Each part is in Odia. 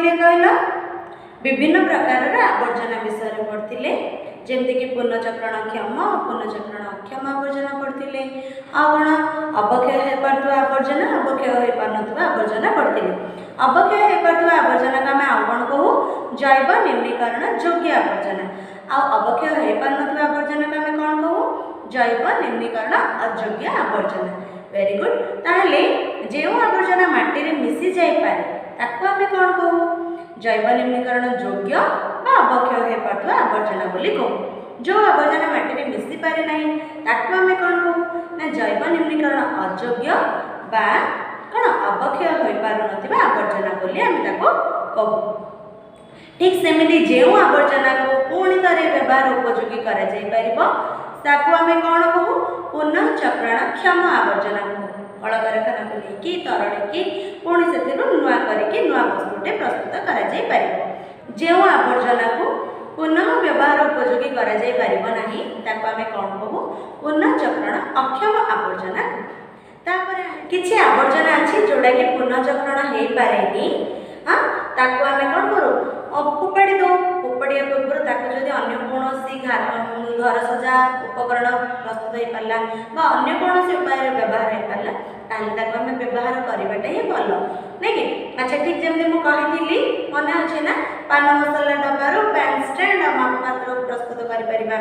ପଢ଼ିଥିଲେ କହିଲ? ବିଭିନ୍ନ ପ୍ରକାରର ଆବର୍ଜନା ବିଷୟରେ ପଢ଼ିଥିଲେ, ଯେମିତିକି ପୁନଃଚକ୍ରଣ କ୍ଷମ, ପୁନଃଚକ୍ରଣ ଅକ୍ଷମ ଆବର୍ଜନା ପଢ଼ିଥିଲେ। ଆଉ କ'ଣ? ଅବକ୍ଷୟ ହୋଇପାରୁଥିବା ଆବର୍ଜନା, ଅବକ୍ଷୟ ହୋଇପାରୁନଥିବା ଆବର୍ଜନା ପଢ଼ିଥିଲେ। ଅବକ୍ଷୟ ହୋଇପାରୁଥିବା ଆବର୍ଜନାକୁ ଆମେ ଆଉ କ'ଣ କହୁ? ଜୈବ ନିମ୍ନୀକରଣ ଯୋଗ୍ୟ ଆବର୍ଜନା। ଆଉ ଅବକ୍ଷୟ ହୋଇପାରୁନଥିବା ଆବର୍ଜନାକୁ ଆମେ କ'ଣ କହୁ? ଜୈବ ନିମ୍ନୀକରଣ ଅଯୋଗ୍ୟ ଆବର୍ଜନା। Very good. ତାହେଲେ ଯେଉଁ ଆବର୍ଜନା ମାଟିରେ ମିଶି ଯାଇପାରେ, ତାକୁ ଆମେ କ'ଣ କହୁ? ଜୈବ ନିମ୍ନୀକରଣ ଯୋଗ୍ୟ ବା ଅବକ୍ଷୟ ହୋଇପାରୁଥିବା ଆବର୍ଜନା ବୋଲି କହୁ। ଯେଉଁ ଆବର୍ଜନା ମାଟିରେ ମିଶିପାରେ ନାହିଁ, ତାକୁ ଆମେ କ'ଣ କହୁ ନା ଜୈବ ନିମ୍ନୀକରଣ ଅଯୋଗ୍ୟ ବା କ'ଣ ଅବକ୍ଷୟ ହୋଇପାରୁନଥିବା ଆବର୍ଜନା ବୋଲି ଆମେ ତାକୁ କହୁ। ଠିକ୍ ସେମିତି ଯେଉଁ ଆବର୍ଜନାକୁ ପୁଣି ଥରେ ବ୍ୟବହାର ଉପଯୋଗୀ କରାଯାଇପାରିବ, ତାକୁ ଆମେ କ'ଣ କହୁ? ପୁନଃଚକ୍ରଣ କ୍ଷମ ଆବର୍ଜନା କହୁ। କଳକାରଖାନାକୁ ନେଇକି ତରଳିକି ପୁଣି ସେଥିରୁ ନୂଆ କରିକି ନୂଆ ବସ୍ତୁଟେ ପ୍ରସ୍ତୁତ କରାଯାଇପାରିବ। ଯେଉଁ ଆବର୍ଜନାକୁ ପୁନଃ ବ୍ୟବହାର ଉପଯୋଗୀ କରାଯାଇପାରିବ ନାହିଁ, ତାକୁ ଆମେ କ'ଣ କହୁ? ପୁନଃଚକ୍ରଣ ଅକ୍ଷମ ଆବର୍ଜନା କହୁ। ତାପରେ କିଛି ଆବର୍ଜନା ଅଛି ଯେଉଁଟାକି ପୁନଃଚକ୍ରଣ ହେଇପାରେନି। ହଁ, ତାକୁ ଆମେ କ'ଣ କରୁ? ଫୋପାଡ଼ି ଦେଉ। ଫୋପାଡ଼ିବା ପୂର୍ବରୁ ତାକୁ ଯଦି ଅନ୍ୟ କୌଣସି ଘର ସଜା ଉପକରଣ ପ୍ରସ୍ତୁତ ହେଇପାରିଲା ବା ଅନ୍ୟ କୌଣସି ଉପାୟରେ ବ୍ୟବହାର ହେଇପାରିଲା, ତାହେଲେ ତାକୁ ଆମେ ବ୍ୟବହାର କରିବାଟା ହିଁ ଭଲ, ନାଇଁ କି? ଆଚ୍ଛା, ଠିକ୍ ଯେମିତି ମୁଁ କହିଥିଲି, ମନେ ଅଛି ନା? ପାନ ମସଲା ଡବାରୁ ପ୍ୟାନ୍ ଷ୍ଟାଣ୍ଡ ଆଉ ମାପ ପାତ୍ର ପ୍ରସ୍ତୁତ କରିପାରିବା।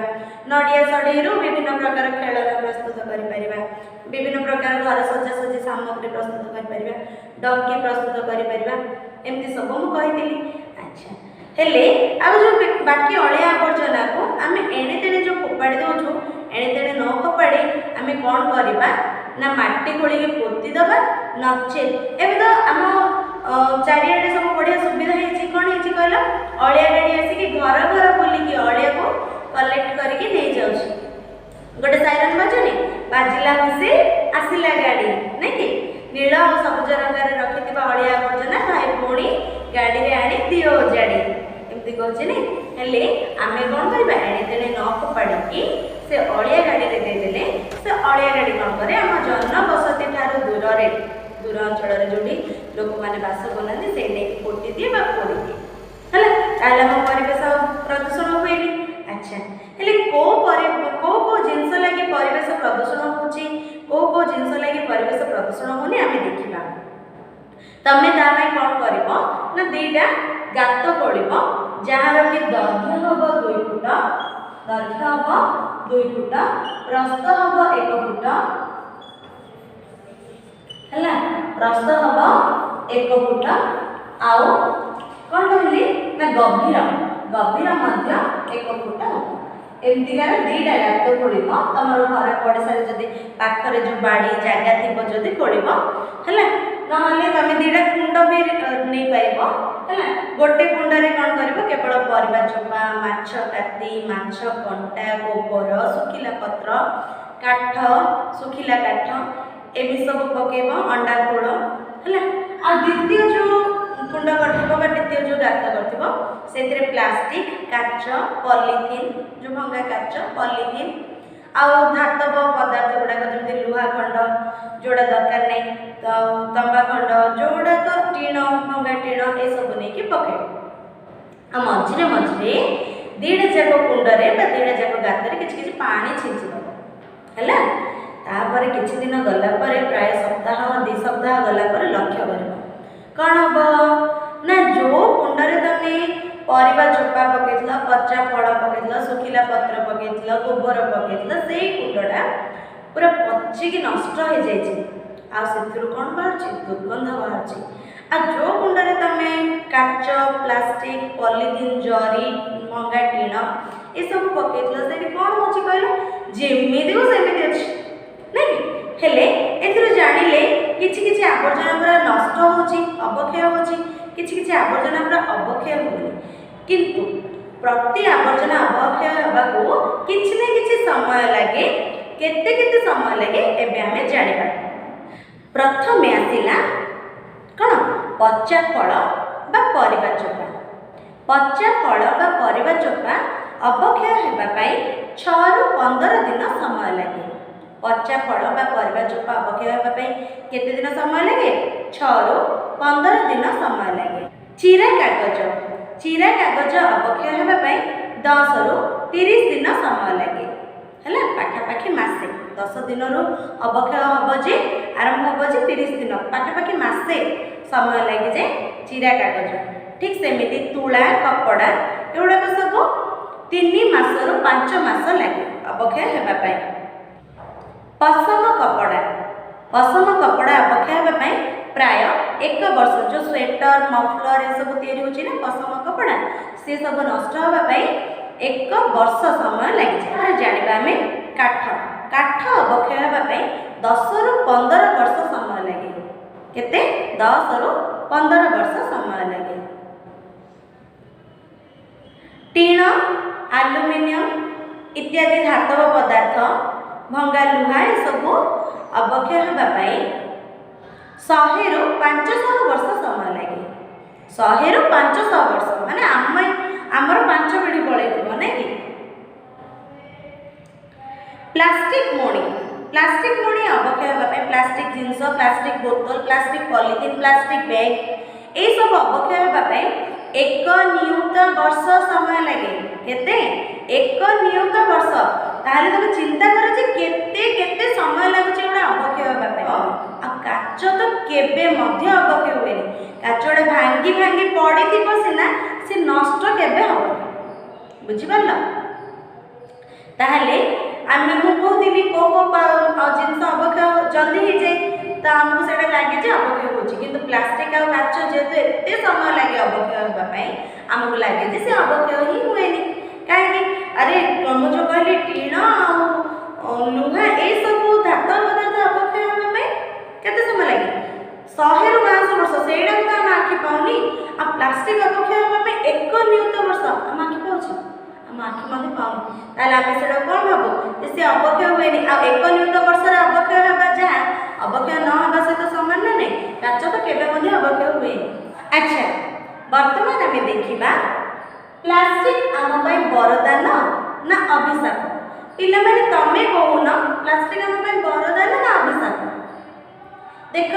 ନଡ଼ିଆ ସଢ଼େଇରୁ ବିଭିନ୍ନ ପ୍ରକାର ଖେଳନା ପ୍ରସ୍ତୁତ କରିପାରିବା। ବିଭିନ୍ନ ପ୍ରକାର ଘର ସଜାସଜି ସାମଗ୍ରୀ ପ୍ରସ୍ତୁତ କରିପାରିବା। ଡଙ୍କି ପ୍ରସ୍ତୁତ କରିପାରିବା। ଏମିତି ସବୁ ମୁଁ କହିଥିଲି। ଆଚ୍ଛା, ହେଲେ ଆଉ ଯେଉଁ ବାକି ଅଳିଆ ଆବର୍ଜନାକୁ ଆମେ ଏଣେ ତେଣେ ଯେଉଁ ଫୋପାଡ଼ି ଦେଉଛୁ, ଏଣେ ତେଣେ ନ ଫୋପାଡ଼ି ଆମେ କ'ଣ କରିବା ନା ମାଟି ଖୋଳିକି ପୋତି ଦେବା। ନଚେତ୍ ଏବେ ତ ଆମ ଚାରିଆଡ଼େ ସବୁ ବଢ଼ିଆ ସୁବିଧା ହେଇଛି। କ'ଣ ହେଇଛି କହିଲ? ଅଳିଆ ଗାଡ଼ି ଆସିକି ଘର ଘର ବୁଲିକି ଅଳିଆକୁ କଲେକ୍ଟ କରିକି ନେଇଯାଉଛି। ଗୋଟେ ସାଇରନ୍ ବାଜୁନି? ବାଜିଲା ହୁଇସିଲ୍, ଆସିଲା ଗାଡ଼ି, ନାଇଁ କି? ନୀଳ ଆଉ ସବୁଜ ରଙ୍ଗରେ ରଖିଥିବା ଅଳିଆ ଆବର୍ଜନା, ଭାଇ ଭଉଣୀ, ଗାଡ଼ିରେ ଆଣି ଦିଅ ଓଜାଡ଼ି, ଏମିତି କହୁଛି ନାଇଁ? ହେଲେ ଆମେ କ'ଣ କରିବା? ଏଣେ ତେଣେ ନ ଫୋପାଡ଼ିକି ସେ ଅଳିଆ ଗାଡ଼ିରେ ଦେଇଦେଲେ ସେ ଅଳିଆ ଗାଡ଼ି କ'ଣ କରେ? ଆମ ଜନବସତି ଠାରୁ ଦୂରରେ, ଦୂର ଅଞ୍ଚଳରେ ଯେଉଁଠି ଲୋକମାନେ ବାସ କରୁନାହାନ୍ତି, ସେଇଠି ନେଇକି ପୋତି ଦିଏ ବା ପୋଡ଼ି ଦିଏ। ହେଲା, ତାହେଲେ ଆମ ପରିବେଶ ପ୍ରଦୂଷଣ ହୁଏନି। ଆଚ୍ଛା, ହେଲେ କୋଉ କୋଉ ଜିନିଷ ଲାଗି ପରିବେଶ ପ୍ରଦୂଷଣ ହେଉଛି, କୋଉ କୋଉ ଜିନିଷ ଲାଗି ପରିବେଶ ପ୍ରଦୂଷଣ ହେଉନି, ଆମେ ଦେଖିବା। ତମେ ତା ପାଇଁ କ'ଣ କରିବ ନା ଦୁଇଟା ଗାତ ଖୋଳିବ, ଯାହାର କି ଦୈର୍ଘ୍ୟ ହେବ 2 ଫୁଟ, ଦୈର୍ଘ୍ୟ ହେବ 2 ଫୁଟ, ପ୍ରସ୍ଥ ହେବ 1 ଫୁଟ। ହେଲା, ପ୍ରସ୍ଥ ହେବ 1 ଫୁଟ। ଆଉ କ'ଣ କହିଲି ନା ଗଭୀର ମଧ୍ୟ 1 ଫୁଟ ହେବ। ଏମିତିକାର ଦୁଇଟା ଗାତ ଖୋଳିବ। ତମର ଘର ପଡ଼ିଶାରେ ଯଦି ପାଖରେ ଯେଉଁ ବାଡ଼ି ଜାଗା ଥିବ ଯଦି ଖୋଳିବ, ହେଲା। ନହେଲେ ତମେ ଦୁଇଟା କୁଣ୍ଡ ବି ନେଇପାରିବ। ହେଲା, ଗୋଟେ କୁଣ୍ଡରେ କ'ଣ କରିବ? କେବଳ ପରିବା ଚୋପା, ମାଛ କାତି, ମାଛ କଣ୍ଟା, ଗୋବର, ଶୁଖିଲା ପତ୍ର, କାଠ, ଶୁଖିଲା କାଠ ଏମିତି ସବୁ ପକେଇବ, ଅଣ୍ଡା ଖୋଳ। ହେଲା, ଆଉ ଦ୍ୱିତୀୟ ଯେଉଁ କୁଣ୍ଡ କରିଥିବ ବା ଦ୍ୱିତୀୟ ଯେଉଁ ଗାତ କରିଥିବ, ସେଥିରେ ପ୍ଲାଷ୍ଟିକ, କାଚ, ପଲିଥିନ୍, ଯେଉଁ ଭଙ୍ଗା କାଚ, ପଲିଥିନ୍ ଆଉ ଧାତବ ପଦାର୍ଥ ଗୁଡ଼ାକ, ଯେମିତି ଲୁହା ଖଣ୍ଡ ଯେଉଁଟା ଦରକାର ନାହିଁ ତ, ତମ୍ବା ଖଣ୍ଡ ଯେଉଁଗୁଡ଼ାକ, ଟିଣ, ଭଙ୍ଗା ଟିଣ, ଏସବୁ ନେଇକି ପକେଇବ। ଆଉ ମଝିରେ ମଝିରେ ଦୁଇଟା ଯାକ କୁଣ୍ଡରେ ବା ଦୁଇଟା ଯାକ ଗାତରେ କିଛି କିଛି ପାଣି ଛିଞ୍ଚି ଦେବ। ହେଲା, ତାପରେ କିଛି ଦିନ ଗଲା ପରେ, ପ୍ରାୟ ସପ୍ତାହ 2 ସପ୍ତାହ ଗଲା ପରେ ଲକ୍ଷ୍ୟ କରିବ କ'ଣ ହବ ନା ଯେଉଁ କୁଣ୍ଡରେ ତମେ ପରିବା ଚୋପା ପକେଇଥିଲ, ପଚା ଫଳ ପକେଇଥିଲ, ଶୁଖିଲା ପତ୍ର ପକେଇଥିଲ, ଗୋବର ପକେଇଥିଲ, ସେଇ କୁଣ୍ଡଟା ପୁରା ପଚିକି ନଷ୍ଟ ହେଇଯାଇଛି ଆଉ ସେଥିରୁ କ'ଣ ବାହାରୁଛି? ଦୁର୍ଗନ୍ଧ ବାହାରୁଛି। ଆଉ ଯେଉଁ କୁଣ୍ଡରେ ତମେ କାଚ, ପ୍ଲାଷ୍ଟିକ, ପଲିଥିନ୍, ଜରି, ଭଙ୍ଗା ଟିଣ ଏସବୁ ପକେଇଥିଲ, ସେଠି କ'ଣ ହେଉଛି କହିଲ? ଯେମିତିକୁ ସେମିତି ଅଛି, ନାଇଁ କି? ହେଲେ ଏଥିରୁ ଜାଣିଲେ କିଛି କିଛି ଆବର୍ଜନା ପୁରା ନଷ୍ଟ ହେଉଛି, ଅବକ୍ଷୟ ହେଉଛି, କିଛି କିଛି ଆବର୍ଜନା ପୁରା ଅବକ୍ଷୟ ହେଉନି। କିନ୍ତୁ ପ୍ରତି ଆବର୍ଜନା ଅବକ୍ଷୟ ହେବାକୁ କିଛି ନା କିଛି ସମୟ ଲାଗେ। କେତେ କେତେ ସମୟ ଲାଗେ, ଏବେ ଆମେ ଜାଣିବା। ପ୍ରଥମେ ଆସିଲା କ'ଣ? ପଚା ଫଳ ବା ପରିବା ଚୋପା। ପଚା ଫଳ ବା ପରିବା ଚୋପା ଅବକ୍ଷୟ ହେବା ପାଇଁ 6ରୁ 15 ଦିନ ସମୟ ଲାଗେ। ପଚା ଫଳ ବା ପରିବା ଚୋପା ଅବକ୍ଷୟ ହେବା ପାଇଁ କେତେ ଦିନ ସମୟ ଲାଗେ? 6ରୁ 15 ଦିନ ସମୟ ଲାଗେ। ଚିରା କାଗଜ, ଚିରା କାଗଜ ଅବକ୍ଷୟ ହେବା ପାଇଁ 10ରୁ 30 ଦିନ ସମୟ ଲାଗେ। ହେଲା, ପାଖାପାଖି ମାସେ। 10 ଦିନରୁ ଅବକ୍ଷୟ ହେବ ଯେ ଆରମ୍ଭ ହେବ ଯେ 30 ଦିନ, ପାଖାପାଖି ମାସେ ସମୟ ଲାଗିଯାଏ ଚିରା କାଗଜ। ଠିକ୍ ସେମିତି ତୁଳା, କପଡ଼ା ଏଗୁଡ଼ାକ ସବୁ 3 ମାସରୁ 5 ମାସ ଲାଗେ ଅବକ୍ଷୟ ହେବା ପାଇଁ। ପଶମ କପଡ଼ା, ପଶମ କପଡ଼ା ଅବକ୍ଷୟ ହେବା ପାଇଁ ପ୍ରାୟ ଏକ ବର୍ଷ। ଯେଉଁ ସ୍ୱେଟର, ମଫଲର ଏସବୁ ତିଆରି ହେଉଛି ନା ପଶମ କପଡ଼ା, ସେ ସବୁ ନଷ୍ଟ ହେବା ପାଇଁ ଏକ ବର୍ଷ ସମୟ ଲାଗିଯାଏ। ତାପରେ ଜାଣିବା ଆମେ କାଠ। କାଠ ଅବକ୍ଷୟ ହେବା ପାଇଁ 10ରୁ 15 ବର୍ଷ ସମୟ ଲାଗେ। କେତେ? 10ରୁ 15 ବର୍ଷ ସମୟ ଲାଗେ। ଟିଣ, ଆଲୁମିନିୟମ ଇତ୍ୟାଦି ଧାତବ ପଦାର୍ଥ, ଭଙ୍ଗା ଲୁହା ଏସବୁ ଅବକ୍ଷୟ ହେବା ପାଇଁ 100ରୁ 500 ବର୍ଷ ସମୟ ଲାଗେ। 100ରୁ 500 ବର୍ଷ ମାନେ ଆମର ପାଞ୍ଚ ପିଢ଼ି ପଳେଇଥିବ, ନାଇଁ କି? ପ୍ଲାଷ୍ଟିକ ମୋଣି, ପ୍ଲାଷ୍ଟିକ ମୋଣି ଅବକ୍ଷୟ ହେବା ପାଇଁ, ପ୍ଲାଷ୍ଟିକ ଜିନିଷ, ପ୍ଲାଷ୍ଟିକ ବୋତଲ, ପ୍ଲାଷ୍ଟିକ ପଲିଥିନ୍, ପ୍ଲାଷ୍ଟିକ ବ୍ୟାଗ ଏଇସବୁ ଅବକ୍ଷୟ ହେବା ପାଇଁ ଏକ ନିୟୁତ ବର୍ଷ ସମୟ ଲାଗେ। କେତେ? ଏକ ନିୟୁତ ବର୍ଷ। ତାହେଲେ ତମେ ଚିନ୍ତା କର ଯେ କେତେ କେତେ ସମୟ ଲାଗୁଛି ଏଗୁଡ଼ା ଅବକ୍ଷୟ ହେବା ପାଇଁ। ଆଉ କାଚ ତ କେବେ ମଧ୍ୟ ଅବକ୍ଷୟ ହୁଏନି। କାଚ ଗୁଡ଼ା ଭାଙ୍ଗି ଭାଙ୍ଗି ପଡ଼ିଥିବ ସିନା, ସେ ନଷ୍ଟ କେବେ ହେବନି। ବୁଝିପାରିଲ? ତାହେଲେ ମୁଁ କହୁଥିଲି କେଉଁ କେଉଁ ଜିନିଷ ଅବକ୍ଷୟ ଜଲ୍ଦି ହେଇଯାଏ, ତ ଆମକୁ ସେଇଟା ଲାଗେ ଯେ ଅବକ୍ଷୟ ହେଉଛି। କିନ୍ତୁ ପ୍ଲାଷ୍ଟିକ ଆଉ କାଚ ଯେହେତୁ ଏତେ ସମୟ ଲାଗେ ଅବକ୍ଷୟ ହେବା ପାଇଁ, ଆମକୁ ଲାଗେ ଯେ ସେ ଅବକ୍ଷୟ ହିଁ ହୁଏନି। କାହିଁକି? ଆରେ, ମୁଁ ଯେଉଁ କହିଲି ଟିଣ ଆଉ ଲୁହା ଏସବୁ ଧାତବ ପଦାର୍ଥ ଅବକ୍ଷୟ ହେବା ପାଇଁ କେତେ ସମୟ ଲାଗେ? 100ରୁ 500 ବର୍ଷ। ସେଇଟାକୁ ତ ଆମ ଆଖି ପାଉନି। ଆଉ ପ୍ଲାଷ୍ଟିକ ଅବକ୍ଷୟ ହେବା ପାଇଁ ଏକ ନିୟୁତ ବର୍ଷ, ଆମ ଆଖି ପାଉଛି? ଆମ ଆଖି ମଧ୍ୟ ପାଉନି। ତାହେଲେ ଆମେ ସେଇଟା କ'ଣ ଭାବୁ ଯେ ସେ ଅବକ୍ଷୟ ହୁଏନି। ଆଉ ଏକ ନିୟୁତ ବର୍ଷରେ ଅବକ୍ଷୟ ହେବା ଯାହା, ଅବକ୍ଷୟ ନ ହେବା ସହିତ ସମାନ ନା ନାହିଁ? କାଚ ତ କେବେ ମଧ୍ୟ ଅବକ୍ଷୟ ହୁଏନି। ଆଚ୍ଛା, ବର୍ତ୍ତମାନ ଆମେ ଦେଖିବା ପ୍ଲାଷ୍ଟିକ ଆମ ପାଇଁ ବରଦାନ ନା ଅଭିଶାପ। ପିଲାମାନେ, ତମେ କହୁନ, ପ୍ଲାଷ୍ଟିକ ଆମ ପାଇଁ ବରଦାନ ନା ଅଭିଶାପ? ଦେଖ,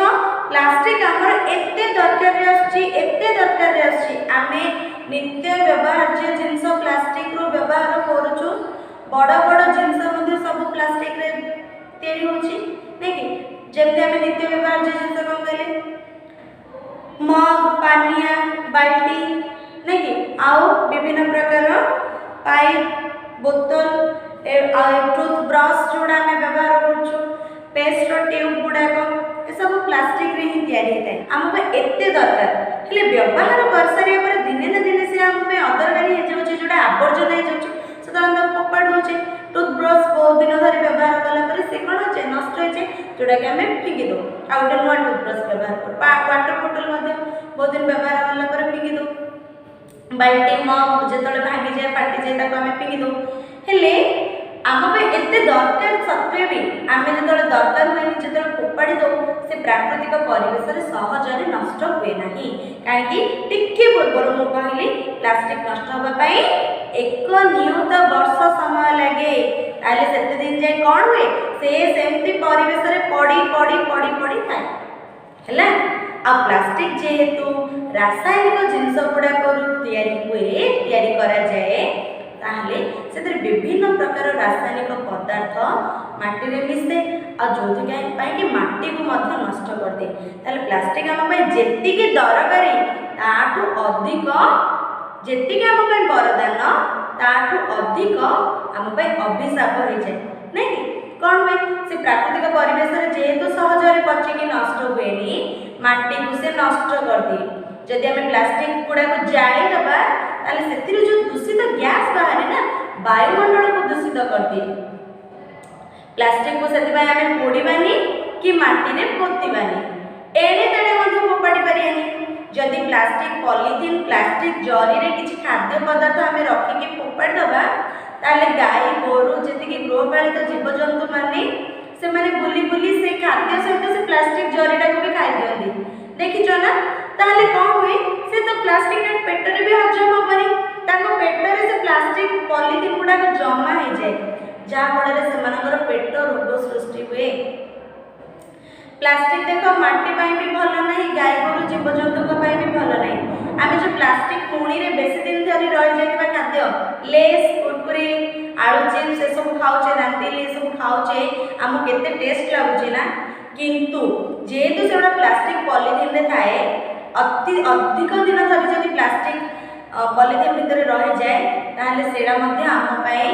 ପ୍ଲାଷ୍ଟିକ ଆମର ଏତେ ଦରକାରରେ ଆସୁଛି, ଏତେ ଦରକାରରେ ଆସୁଛି। ଆମେ ନିତ୍ୟ ବ୍ୟବହାର୍ଯ୍ୟ ଜିନିଷ ପ୍ଲାଷ୍ଟିକରୁ ବ୍ୟବହାର କରୁଛୁ। ବଡ଼ ବଡ଼ ଜିନିଷ ମଧ୍ୟ ସବୁ ପ୍ଲାଷ୍ଟିକରେ ତିଆରି ହେଉଛି, ନାଇଁ କି? ଯେମିତି ଆମେ ନିତ୍ୟ ବ୍ୟବହାର୍ଯ୍ୟ ଜିନିଷ କ'ଣ କହିଲେ? ମଗ୍, ପାନିଆ, ବାଲ୍ଟି, ନାଇଁ କି? ଆଉ ବିଭିନ୍ନ ପ୍ରକାର ପାଇପ୍, ବୋତଲ, ଆଉ ଟୁଥ୍ ବ୍ରସ୍ ଯେଉଁଟା ଆମେ ବ୍ୟବହାର କରୁଛୁ, ପେଷ୍ଟର ଟ୍ୟୁବ୍ ଗୁଡ଼ାକ, ଏସବୁ ପ୍ଲାଷ୍ଟିକରେ ହିଁ ତିଆରି ହେଇଥାଏ। ଆମ ପାଇଁ ଏତେ ଦରକାର ହେଲେ ବ୍ୟବହାର କରିସାରିବା ପରେ ଦିନେ ନା ଦିନେ ସେ ଆମ ପାଇଁ ଅଦରକାରୀ ହେଇଯାଉଛି, ଯେଉଁଟା ଆବର୍ଜନା ହେଇଯାଉଛି। ସେତେବେଳେ ଆମେ ତାକୁ ଫୋପାଡ଼ି ଦେଉଛେ। ଟୁଥ୍ ବ୍ରସ୍ ବହୁତ ଦିନ ଧରି ବ୍ୟବହାର କଲା ପରେ ସେ କ'ଣ ଅଛି, ନଷ୍ଟ ହେଇଯାଏ, ଯେଉଁଟାକି ଆମେ ଫିଙ୍ଗି ଦେଉ, ଆଉ ଗୋଟେ ନୂଆ ଟୁଥ୍ ବ୍ରସ୍ ବ୍ୟବହାର କରୁ। ୱାଟର ବୋଟଲ ମଧ୍ୟ ବହୁତ ଦିନ ବ୍ୟବହାର କଲା ପରେ ଫିଙ୍ଗି ଦେଉ। ବାଲ୍ଟି, ମଗ୍ ଯେତେବେଳେ ଭାଙ୍ଗିଯାଏ, ଫାଟିଯାଏ, ତାକୁ ଆମେ ଫିଙ୍ଗି ଦେଉ। ହେଲେ ଆମ ପାଇଁ ଏତେ ଦରକାର ସତ୍ତ୍ୱେ ବି ଆମେ ଯେତେବେଳେ ଦରକାର ହୁଏନି, ଯେତେବେଳେ ଫୋପାଡ଼ି ଦେଉ, ସେ ପ୍ରାକୃତିକ ପରିବେଶରେ ସହଜରେ ନଷ୍ଟ ହୁଏ ନାହିଁ। କାହିଁକି? ଟିକେ ପୂର୍ବରୁ ମୁଁ କହିଲି, ପ୍ଲାଷ୍ଟିକ ନଷ୍ଟ ହେବା ପାଇଁ ଏକ ନିୟୁତ ବର୍ଷ ସମୟ ଲାଗେ। ତାହେଲେ ସେତେ ଦିନ ଯାଏ କ'ଣ ହୁଏ? ସେ ସେମିତି ପରିବେଶରେ ପଡ଼ି ପଡ଼ି ପଡ଼ି ପଡ଼ି ଥାଏ। ହେଲା? ଆଉ ପ୍ଲାଷ୍ଟିକ ଯେହେତୁ ରାସାୟନିକ ଜିନିଷ ଗୁଡ଼ାକରୁ ତିଆରି ହୁଏ, ତିଆରି କରାଯାଏ, ତାହେଲେ ସେଥିରେ ବିଭିନ୍ନ ପ୍ରକାର ରାସାୟନିକ ପଦାର୍ଥ ମାଟିରେ ମିଶେ, ଆଉ ଯେଉଁଥିପାଇଁ ପାଇଁକି ମାଟିକୁ ମଧ୍ୟ ନଷ୍ଟ କରିଦିଏ। ତାହେଲେ ପ୍ଲାଷ୍ଟିକ ଆମ ପାଇଁ ଯେତିକି ଦରକାରୀ ତାଠୁ ଅଧିକ, ଯେତିକି ଆମ ପାଇଁ ବରଦାନ ତାଠୁ ଅଧିକ ଆମ ପାଇଁ ଅଭିଶାପ ହେଇଯାଏ, ନାଇଁ କି? କ'ଣ ହୁଏ? ସେ ପ୍ରାକୃତିକ ପରିବେଶରେ ଯେହେତୁ ସହଜରେ ପଚିକି ନଷ୍ଟ ହୁଏନି, ମାଟିକୁ ସେ ନଷ୍ଟ କରିଦିଏ। ଯଦି ଆମେ ପ୍ଲାଷ୍ଟିକ ଗୁଡ଼ାକୁ ଜାଳିଦେବା, ତାହେଲେ ସେଥିରୁ ଯେଉଁ ଦୂଷିତ ଗ୍ୟାସ୍ ବାହାରେ ନା, ବାୟୁମଣ୍ଡଳକୁ ଦୂଷିତ କରିଦିଏ। ପ୍ଲାଷ୍ଟିକକୁ ସେଥିପାଇଁ ଆମେ ପୋଡ଼ିବାନି କି ମାଟିରେ ପୋତିବାନି, ଏଣେ ତେଣେ ମଧ୍ୟ ଫୋପାଡ଼ି ପାରିବାନି। ଯଦି ପ୍ଲାଷ୍ଟିକ ପଲିଥିନ୍, ପ୍ଲାଷ୍ଟିକ ଜରିରେ କିଛି ଖାଦ୍ୟ ପଦାର୍ଥ ଆମେ ରଖିକି ଫୋପାଡ଼ି ଦେବା, ତାହେଲେ ଗାଈ ଗୋରୁ, ଯେତିକି ଗୃହପାଳିତ ଜୀବଜନ୍ତୁମାନେ, ସେମାନେ ବୁଲି ବୁଲି ସେ ଖାଦ୍ୟ ସହିତ ସେ ପ୍ଲାଷ୍ଟିକ ଜରିଟାକୁ ବି ଖାଇଦିଅନ୍ତି। ଦେଖିଛ ନା? ତାହେଲେ କ'ଣ ହୁଏ? ସେ ତ ପ୍ଲାଷ୍ଟିକଟା ପେଟରେ ବି ହଜମ ହେବନି। ତାଙ୍କ ପେଟରେ ସେ ପ୍ଲାଷ୍ଟିକ ପଲିଥିନ୍ ଗୁଡ଼ାକ ଜମା ହେଇଯାଏ, ଯାହାଫଳରେ ସେମାନଙ୍କର ପେଟ ରୋଗ ସୃଷ୍ଟି ହୁଏ। ପ୍ଲାଷ୍ଟିକ ଦେଖ, ମାଟି ପାଇଁ ବି ଭଲ ନାହିଁ, ଗାଈ ଗୋରୁ ଜୀବଜନ୍ତୁଙ୍କ ପାଇଁ ବି ଭଲ ନାହିଁ। ଆମେ ମୁଣିରେ ବେଶୀ ଦିନ ଧରି ରହିଯାଇଥିବା ଖାଦ୍ୟ, ଲେସ୍, କୁରକୁରେ, ଆଳୁ ଚିପ୍ସ ଏସବୁ ଖାଉଛେ, ରାନ୍ତିଲି ଏସବୁ ଖାଉଛେ, ଆମକୁ କେତେ ଟେଷ୍ଟ ଲାଗୁଛି ନା? କିନ୍ତୁ ଯେହେତୁ ସେଗୁଡ଼ା ପ୍ଲାଷ୍ଟିକ୍ ପଲିଥିନରେ ଥାଏ, ଅତି ଅଧିକ ଦିନ ଧରି ଯଦି ପ୍ଲାଷ୍ଟିକ୍ ପଲିଥିନ୍ ଭିତରେ ରହିଯାଏ, ତାହେଲେ ସେଇଟା ମଧ୍ୟ ଆମ ପାଇଁ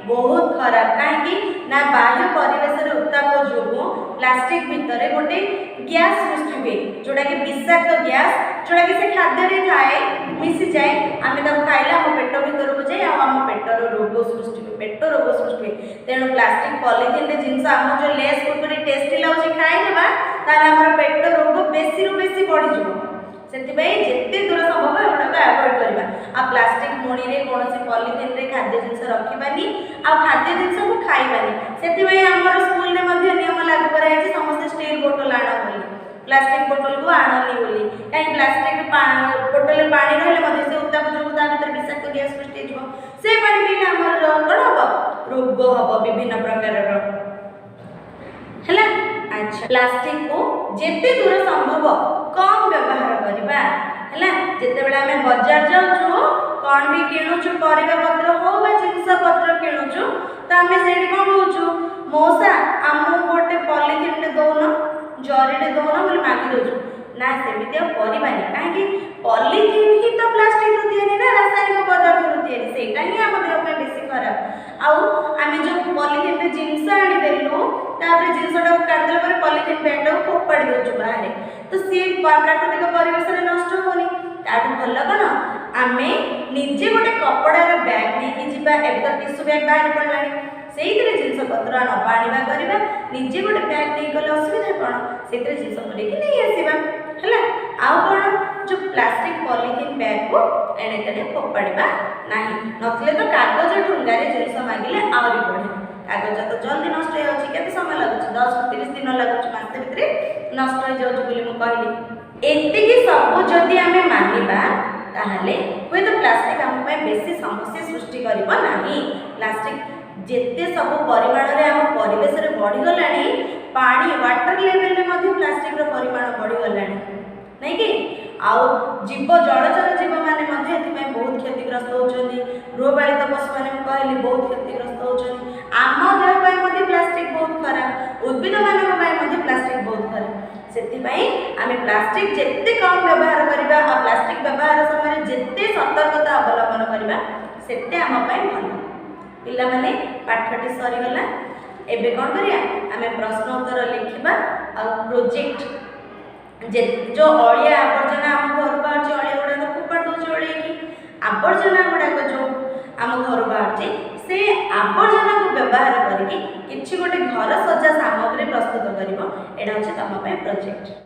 ବହୁତ ଖରାପ। କାହିଁକି ନା ବାହ୍ୟ ପରିବେଶରେ ଉତ୍ତାପ ଯୋଗୁଁ ପ୍ଲାଷ୍ଟିକ୍ ଭିତରେ ଗୋଟେ ଗ୍ୟାସ୍ ସୃଷ୍ଟି ହୁଏ, ଯେଉଁଟାକି ବିଷାକ୍ତ ଗ୍ୟାସ୍, ଯେଉଁଟାକି ସେ ଖାଦ୍ୟରେ ଥାଏ, ମିଶିଯାଏ। ଆମେ ତାକୁ ଖାଇଲେ ଆମ ପେଟ ଭିତରକୁ ଯାଏ ଆଉ ଆମ ପେଟର ରୋଗ ସୃଷ୍ଟି ହୁଏ, ପେଟ ରୋଗ ସୃଷ୍ଟି ହୁଏ। ତେଣୁ ପ୍ଲାଷ୍ଟିକ୍ ପଲିଥିନରେ ଜିନିଷ ଆମ ଯେଉଁ ଲେସ୍, କୁରକୁରେ ଟେଷ୍ଟି ଲାଗୁଛି, ଖାଇଦେବା, ତାହେଲେ ଆମର ପେଟ ରୋଗ ବେଶୀରୁ ବେଶୀ ବଢ଼ିଯିବ। ସେଥିପାଇଁ ଯେତେ ଦୂର ସମ୍ଭବ ଏଗୁଡ଼ାକ ଆଭଏଡ଼ କରିବା ଆଉ ପ୍ଲାଷ୍ଟିକ୍ ମୁଣିରେ, କୌଣସି ପଲିଥିନରେ ଖାଦ୍ୟ ଜିନିଷ ରଖିବାନି ଆଉ ଖାଦ୍ୟ ଜିନିଷକୁ ଖାଇବାନି। ସେଥିପାଇଁ ଆମର ସ୍କୁଲରେ ମଧ୍ୟ ନିୟମ ଲାଗୁ କରାଯାଇଛି, ସମସ୍ତେ ଷ୍ଟିଲ୍ ବୋଟଲ ଆଣ ବୋଲି, ପ୍ଲାଷ୍ଟିକ୍ ବୋଟଲକୁ ଆଣନି ବୋଲି। କାହିଁକି? ପ୍ଲାଷ୍ଟିକ୍ ବୋଟଲରେ ପାଣି ରହିଲେ ମଧ୍ୟ ସେ ଉତ୍ତାପ ଯୋଗୁଁ ତା ଭିତରେ ବିଷାକ୍ତ ଗ୍ୟାସ୍ ସୃଷ୍ଟି ହେଇଯିବ। ସେ ପାଣି ପିଇଲେ ଆମର କ'ଣ ହବ? ରୋଗ ହବ ବିଭିନ୍ନ ପ୍ରକାରର। ହେଲା? ଆଚ୍ଛା, ପ୍ଲାଷ୍ଟିକକୁ ଯେତେ ଦୂର ସମ୍ଭବ କମ୍ ବ୍ୟବହାର କରିବା। ହେଲା? ଯେତେବେଳେ ଆମେ ବଜାର ଯାଉଛୁ, କ'ଣ ବି କିଣୁଛୁ, ପରିବା ପତ୍ର ହଉ ବା ଜିନିଷ ପତ୍ର କିଣୁଛୁ, ତ ଆମେ ସେଇଠି କ'ଣ କହୁଛୁ? "ମଉସା, ଆମକୁ ଗୋଟେ ପଲିଥିନଟେ ଦଉନ, ଜରିଟେ ଦଉନ" ବୋଲି ମାଗି ଦେଉଛୁ ନା? ସେମିତି ଆଉ କରିବାନି। କାହିଁକି? ପଲିଥିନ୍ ହିଁ ତ ପ୍ଲାଷ୍ଟିକରୁ ତିଆରି ନା, ରାସାୟନିକ ପଦାର୍ଥରୁ ତିଆରି। ସେଇଟା ହିଁ ଆମ ଦେହ ପାଇଁ ବେଶୀ ଖରାପ। ଆଉ ଆମେ ଯେଉଁ ପଲିଥିନରେ ଜିନିଷ ଆଣିଦେଲୁ, ତାପରେ ଜିନିଷଟାକୁ କାଟିଦେଲା ପରେ ପଲିଥିନ୍ ବ୍ୟାଗଟାକୁ ଫୋପାଡ଼ି ଦେଉଛୁ ବାହାରେ, ତ ସିଏ ପ୍ରାକୃତିକ ପରିବେଶରେ ନଷ୍ଟ ହେଉନି। ତାଠୁ ଭଲ କ'ଣ? ଆମେ ନିଜେ ଗୋଟେ କପଡ଼ାର ବ୍ୟାଗ୍ ନେଇକି ଯିବା। ଏବେ ତ ଟିସୁ ବ୍ୟାଗ୍ ବାହାରି ପଡ଼ିଲାଣି, ସେଇଥିରେ ଜିନିଷ ପତ୍ର ନେବା ଆଣିବା କରିବା। ନିଜେ ଗୋଟେ ବ୍ୟାଗ୍ ନେଇକି ଗଲେ ଅସୁବିଧା କ'ଣ? ସେଇଥିରେ ଜିନିଷ ପୁରେଇକି ନେଇ ଆସିବା। ହେଲା? ଆଉ କ'ଣ? ଯେଉଁ ପ୍ଲାଷ୍ଟିକ୍ ପଲିଥିନ୍ ବ୍ୟାଗକୁ ଏଣେ ତେଣେ ଫୋପାଡ଼ିବା ନାହିଁ। ନଥିଲେ ତ କାଗଜ ଠୁଙ୍ଗାରେ ଜିନିଷ ମାଗିଲେ ଆହୁରି ବଢ଼ିଆ। କାଗଜ ତ ଜଲ୍ଦି ନଷ୍ଟ ହେଇଯାଉଛି। କେତେ ସମୟ ଲାଗୁଛି? 10ରୁ 30 ଦିନ ଲାଗୁଛି, ମାସେ ଭିତରେ ନଷ୍ଟ ହେଇଯାଉଛି ବୋଲି ମୁଁ କହିଲି। ଏତିକି ସବୁ ଯଦି ଆମେ ମାନିବା, ତାହେଲେ ହୁଏତ ପ୍ଲାଷ୍ଟିକ୍ ଆମ ପାଇଁ ବେଶୀ ସମସ୍ୟା ସୃଷ୍ଟି କରିବ ନାହିଁ। ପ୍ଲାଷ୍ଟିକ୍ ଯେତେ ସବୁ ପରିମାଣରେ ଆମ ପରିବେଶରେ ବଢ଼ିଗଲାଣି, ପାଣି ୱାଟର ଲେଭେଲରେ ମଧ୍ୟ ପ୍ଲାଷ୍ଟିକ୍ର ପରିମାଣ ବଢ଼ିଗଲାଣି, ନାଇଁ କି? ଆଉ ଜୀବ, ଜଳଚର ଜୀବମାନେ ମଧ୍ୟ ଏଥିପାଇଁ ବହୁତ କ୍ଷତିଗ୍ରସ୍ତ ହେଉଛନ୍ତି। ଗୃହପାଳିତ ପଶୁମାନେ, ମୁଁ କହିଲି, ବହୁତ କ୍ଷତିଗ୍ରସ୍ତ ହେଉଛନ୍ତି। ଆମ ଦେହ ପାଇଁ ମଧ୍ୟ ପ୍ଲାଷ୍ଟିକ୍ ବହୁତ ଖରାପ। ଉଦ୍ଭିଦମାନଙ୍କ ପାଇଁ ମଧ୍ୟ ପ୍ଲାଷ୍ଟିକ୍ ବହୁତ ଖରାପ। ସେଥିପାଇଁ ଆମେ ପ୍ଲାଷ୍ଟିକ୍ ଯେତେ କମ୍ ବ୍ୟବହାର କରିବା ଆଉ ପ୍ଲାଷ୍ଟିକ୍ ବ୍ୟବହାର ସମୟରେ ଯେତେ ସତର୍କତା ଅବଲମ୍ବନ କରିବା, ସେତେ ଆମ ପାଇଁ ଭଲ। ପିଲାମାନେ, ପାଠଟି ସରିଗଲା। ଏବେ କ'ଣ କରିବା? ଆମେ ପ୍ରଶ୍ନ ଉତ୍ତର ଲେଖିବା ଆଉ ପ୍ରୋଜେକ୍ଟ ଯେ ଯେଉଁ ଅଳିଆ ଆବର୍ଜନା ଆମ ଘରୁ ବାହାରୁଛି, ଅଳିଆ ଗୁଡ଼ାକ ଫୋପାଡ଼ି ଦେଉଛୁ ଓଳେଇକି, ଆବର୍ଜନା ଗୁଡ଼ାକ ଯେଉଁ ଆମ ଘରୁ ବାହାରୁଛି, ସେ ଆବର୍ଜନାକୁ ବ୍ୟବହାର କରିକି କିଛି ଗୋଟେ ଘର ସଜା ସାମଗ୍ରୀ ପ୍ରସ୍ତୁତ କରିବ। ଏଇଟା ହେଉଛି ତୁମ ପାଇଁ ପ୍ରୋଜେକ୍ଟ।